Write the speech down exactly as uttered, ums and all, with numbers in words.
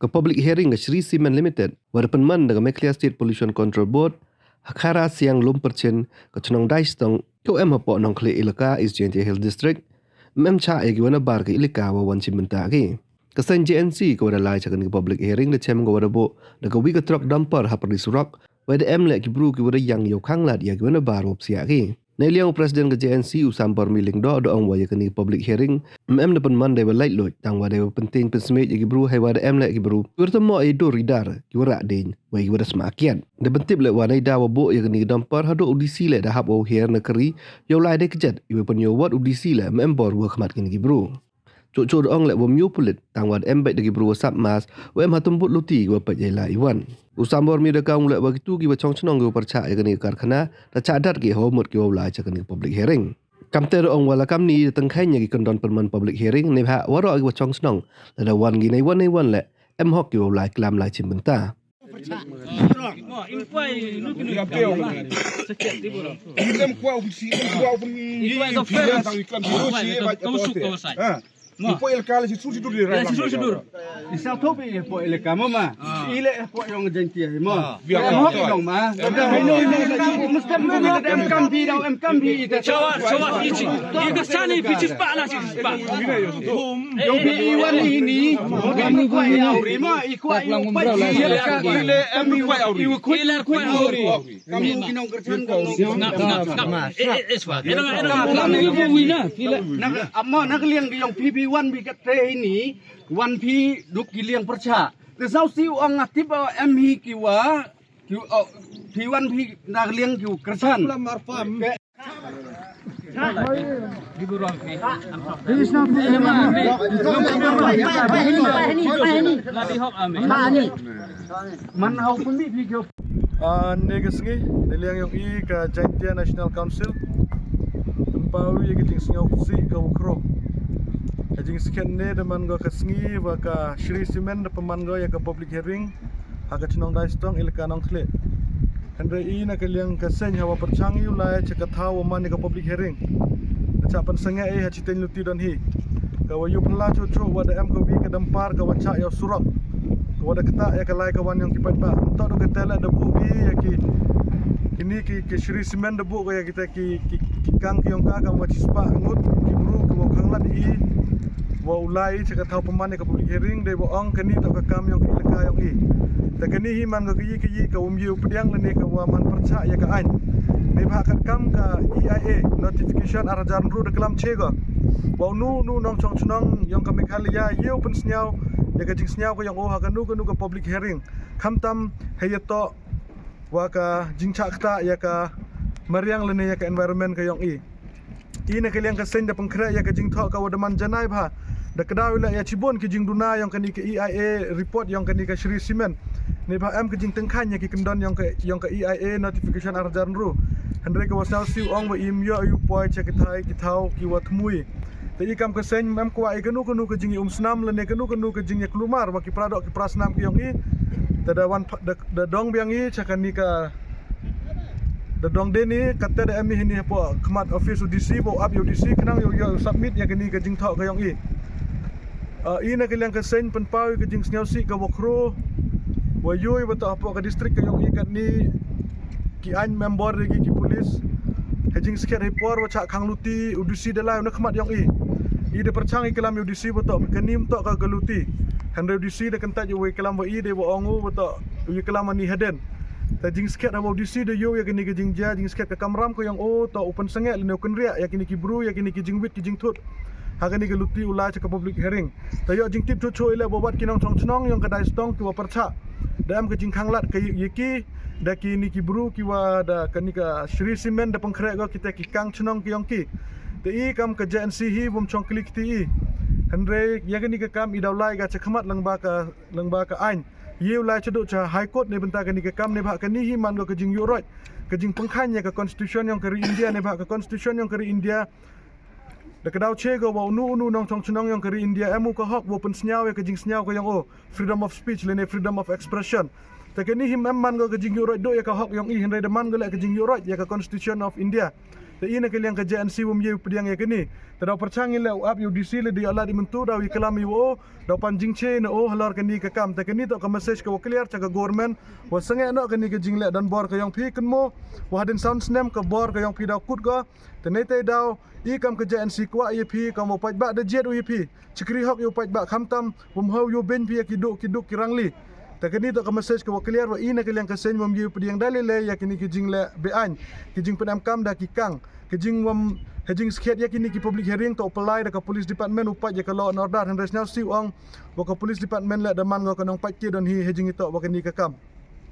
Ka public hearing ka Shree Cement Limited, wa da pynman da ka Meghalaya State Pollution Control Board, ha Kharasiang Lumpyrchin, ka chnong Daistong, ka em hapoh Nongkhlieh Elaka, East Jaintia Hills District, ym em chah ya ki wa nabar ka elaka wa wan chimbynta ki. Ka seng J N C ka wa da lai cha kani ka public hearing da chem ka wa da buh da ka wi ka truck dumper ha pyrdi surok, wa da em leh ki bru ki wa da yang yow khanglad ya ki wa nabar wa psiah ki. Neiliang u President ka J N C u Sambormi Lyngdoh da ong wa ya kani ka public hearing ym em da pynman da wa lait luid, tang wa da wa pynting pynsmit ya ki bru, hei wa da em leh ki bru ki wa da tymmoh ya i dur i dar, ki wa rah ding, wa ki wa da sma kiad. Da pyntip leh wa neida wa buh ya kani ka dumper, hadooh u D C leh da hap wa u hiar na kari yow lai da kjat, i wa pynyoh wat u D C leh ym em bor wa khmat kini ki bru. Chooh chooh da ong leh wa ym yoh pulit, tang wa da em beit da ki bru wa sap mask, wa em ha tymbut luti ki wa peit ya i lai i wan. U Sambormi da ka ong leh wa kitu ki wa chong chnong ki wa pyrchah ya kani ka karkhana, da chah dat ki ha wa mut ki wow lai cha kani ka public hearing. Kamte da ong wa la kamni da tyngkheiñ ya ki kyndon pynman public hearing, neibhah waroh ki wa chong chnong, lada wan ki nei wan nei wan leh, em hok ki wow lai klam lai chimbynta. Isa thoh bi hapoh elaka mo ma. Ile hapoh yong Jaintia mo. Mo ki nong ma. Em kam bi daw, em kam bi ita. Chawa, chawa, ichi. Ika sani bichi pa na si pa. Yong bi iwan ini. Mo ki nong ko ya uri mo, iko ya pa. Ile em ko ya uri. Ile ko ya uri. Kam yung kinong kerchan kam yung. Ngap, ngap, ngap. Eh, eh, eh, swa. Eno, eno, eno. Kam yung buwi na, pila. Nak, amo, nak liang ki yong P B one bi kat te ini, one P duk ki liang percha. Te sau si u ang atip, uh, em hi ki wa, ki, uh, P one P nak liang ki kerchan. Lam arpam. Man hau pun bi video. Ah, ne ka sngi, ne liang yong i ka Jaintia National Council. Tympa u ya ka jingsngewsih ka wa khro. Ka jingskhiat ne da man ko ka sngi wa ka Shree Cement da pynman ko ya ka public hearing ha ka chnong Daistong, elaka Nongkhlieh. Hynrei i na ka liang ka seng ha wa pyrchang i u lai cha ka thaw wa man ya ka public hearing. Ka cha pynsangeh i ha chiteng luti don hi. Ka wa yoh pynla chooh chooh wa da em ka wi ka dumper ka wa chah yow surok. Ka wa da ktah ya ka lai ka wan yong ki paidbah. Toh du ka tele da buh ki ya ki, kini ki, ki Shree Cement da buh ka ya ki te ki, ki, ki kang ki yong ka, ka wa chispah ngut ki bru ki wa khang lad i. Wa u lai cha ka thaw pynman ya ka public hearing, dei wa ong kani toh ka kam yong ka elaka yong i. Te kani hi man ka yi ka yi ka um yi u pdiang lane ka wa man pyrchah ya ka ain. Neibhah kat kam ka E I A notification ar hajar ynru da klam che ko. Wa u nu, nu nongchong chnong yong ka Meghalaya yow pynsngew ya ka jingsngew ka yong o ha kanu kanu ka public hearing. Khamtam hei ya toh wa ka jingchah ktah ya ka mariang lane ya ka environment ka yong i. I na ka liang ka seng da pynkhreh ya ka jingthoh ka wa da man janai bha. Da kdaw i la ya chibun ki jingduna yong kani ka E I A report yong kani ka Shree Cement. Neibhah em ka jingtyngkhaiñ ya ki kyndon yong ka, yong ka E I A notification ar hajar ynru. Hynrei ka wa sngewsih u ong wa im yoh u poi cha ki thai ki thaw ki wa thmui. Te i kam ka seng em kwah i kanu kanu ka jingyaumsnam lane kanu kanu ka jingyaklumar wa ki pradoh ki prasnam ki yong i. Te da wan pha-, da, da dong biang i cha kani ka, da dong de ni, kate da em i hini hapoh khmat office u D C, wa u ap ya u D C, khnang yow, yow submit ya kani ka jingthoh ka yong i. Ah, i na ka liang ka seng pynpaw i ka jingsngewsih ka wa khro, wa yoh i wa toh hapoh ka district ka yong i katni ki ain member re ki, ki police. Hei jingskhiat hei por wa chah khang luti, u D C da lai u na khmat yong i. I da pyrchang i klam ya u D C wa toh kani ym toh ka, ka luti. Hynrei u D C da kyntait ya u wa i klam wa i, dei wa ong u wa toh u i klam ani hadien. Te jingskhiat ha wa u D C da yoh ya kini ki jingjia, jingskhiat ka kamram ka yong o, toh u pynsangeh lane u kynriah ya kini ki bru, ya kini ki jingwit ki jingthut. Ha kani ka luti u lai cha ka public hearing. Te yoh jingtip chooh chooh i le wa wat ki nongchong chnong yong ka Daistong ki wa pyrchah. Da em ka jingkhang lad ka ya ki, da kini ki bru ki wa da kani ka Shree Cement da pynkhreh ko ki te ki kang chnong ki yong ki. Te i kam ka J N C hi wym chong kli kti i. Hynrei ya kani ka kam i daw lai ka cha khmat lyngba ka, lyngba ka ain. Yow lai chaduh cha High Court neibynta kani ka kam neibhah kani hi man ko ka jingyoh roit, ka jingpynkhan ya ka Constitution yong ka ri India, neibhah ka Constitution yong ka ri India da kdaw che ko wa u nu u nu nongchong chnong yong ka ri India em u ka hok wa pynsngew ya ka jingsngew ka yong o, freedom of speech lane freedom of expression. Te kani hi em man ko ka jingyoh roit duh ya ka hok yong i, hynrei da man ko le ka jingyoh roit ya ka Constitution of India. Te i na ka liang ka J N C wym ye u pdiang ya kani. Te daw pyrchang i leh u ap ya u D C le di alat i myntu daw i klam i wa o daw pan jingche na o halor kani ka kam. Te kani toh ka message ka wa clear cha ka government wa sangeh noh kani ka jingleh don bor ka yong phi kynmo wa hadien san snem ka bor ka yong phi daw kut ko. Te nei te daw i kam ka J N C kwah ya phi kam wa paidbah da jied u ya phi. Chikri hok yow paidbah khamtam wym hoi yow beiñ phi ya ki duk ki duk ki rangli. Te kani toh ka message ka wa clear wa i na ka liang ka seng wym ye u pdiang da le le ya kini ki jingleh be-aiñ, ki jingpynemkam da ki kang, ki jingwym, ha jingskhiat ya kini ki public hearing toh u pynlai da ka police department u pait ya ka law and order. Hynrei sniaw si u ong wa ka police department le da man ko ka nongpait ki don hi ha jingitoh wa kani ka kam.